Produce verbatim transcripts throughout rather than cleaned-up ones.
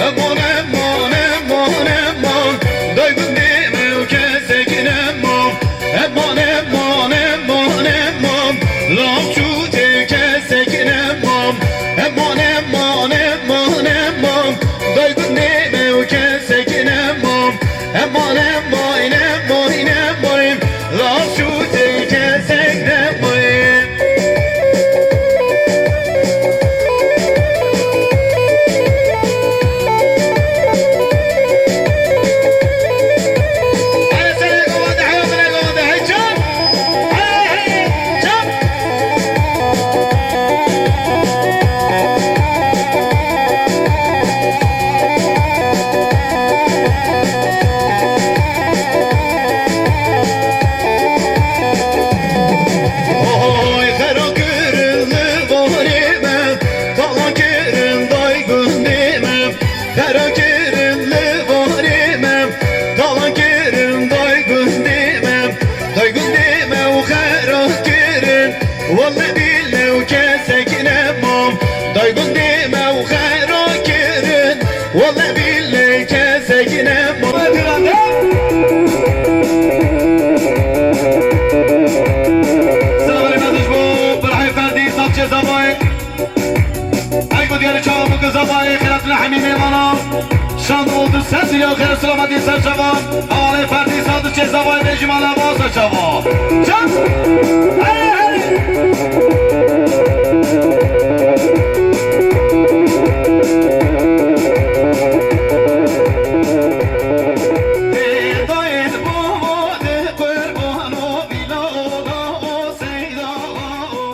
Eman, eman, eman, eman, day gundê me û kesek nema. Eman, eman, eman, eman, lav çû tê kesek nema. Eman, eman, eman, eman, day gundê me û kesek nema. Eman, eman, eman, eman, lav çû tê kesek nema. Oy, xera kirin li varê me, talan kirin day gundê me. Xera kirin li varê me, talan kirin day gundê me. Day gundê me û xera kirin, welle bîle û kesek nema. Day gundê me û xera kirin, welle bîle kesek nema. Selamê me ji bo Birahê Ferdî, Sat Çêzavayê. Ey ku diyarê çawa bû ku zavayê xêrat li hemî mêvana. Şand û du sed milyon xêr û selametî ser çavan. Hevalê Ferdî, Sat û Çêzavayê bêjî mala va ser çava. Çand! Hey, hey! Dê dayê bava de qurbano bila ola o seyda o.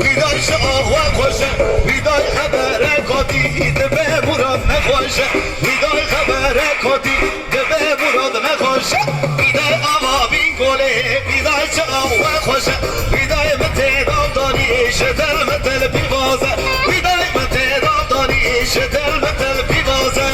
Wî day ji awa xweş e, wî day xeberek hatî, dibe murad nexweş e. Wî day xeberek hatî, dibe murad nexweş e. Wî day ava Bîngolê, wî day ji awa xweş e. Wî day min tê dav danî, ji dil min dil pîvaz e. Wî day min tê dav danî, ji dil min dil pîvaz e.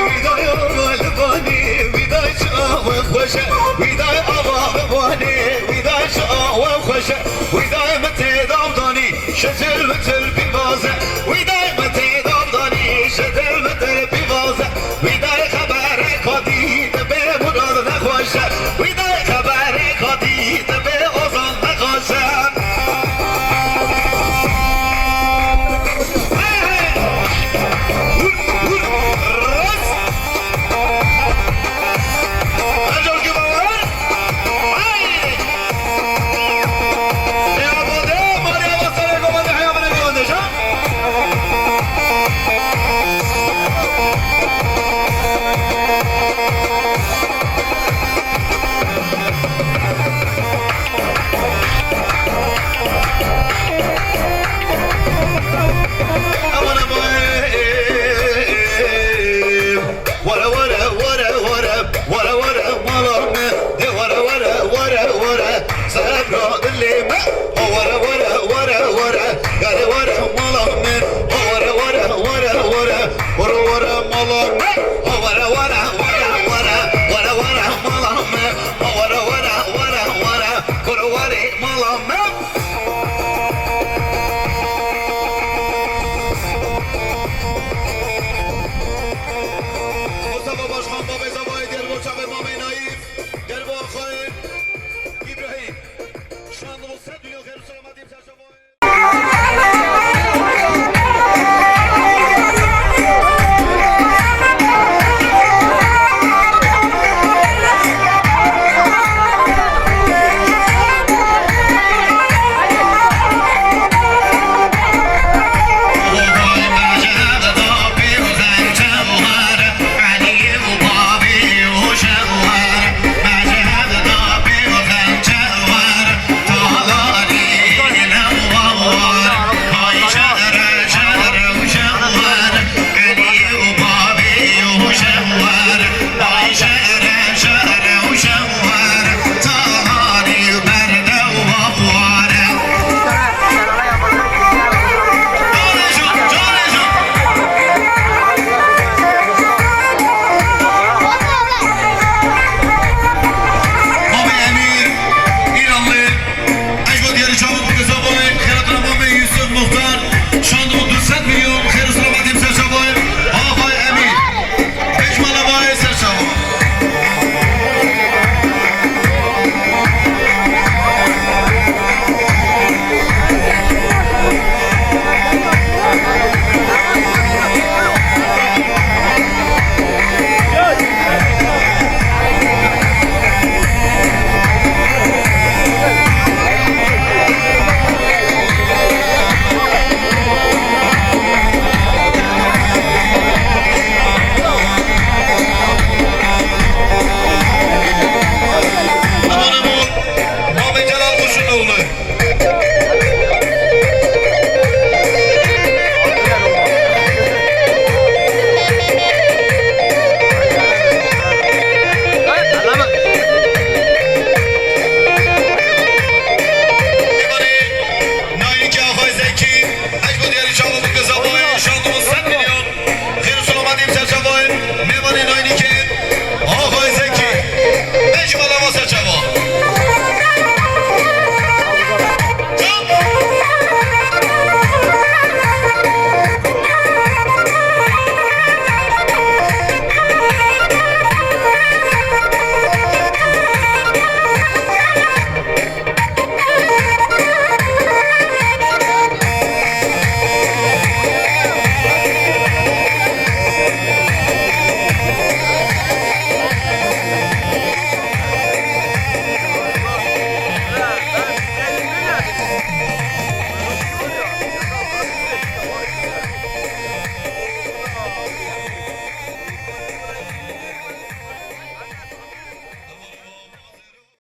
Wî day ava li vanê, wî day ji awe xweş e. Wî day ava li vanê, wî day ji awe xweş e. Wî day min tê dav danî, ji dil min dil pîvaz e. Wî day min tê dav danî, ji dil min dil pîvaz e. Wî day xeberek hatî, dibe murad nexweş e. Wî day xeberek hatî, dibe ozan nexweş e. Were, were, were, were, were, mala me. De were, were, were, were, sebra dilê me. O were, were.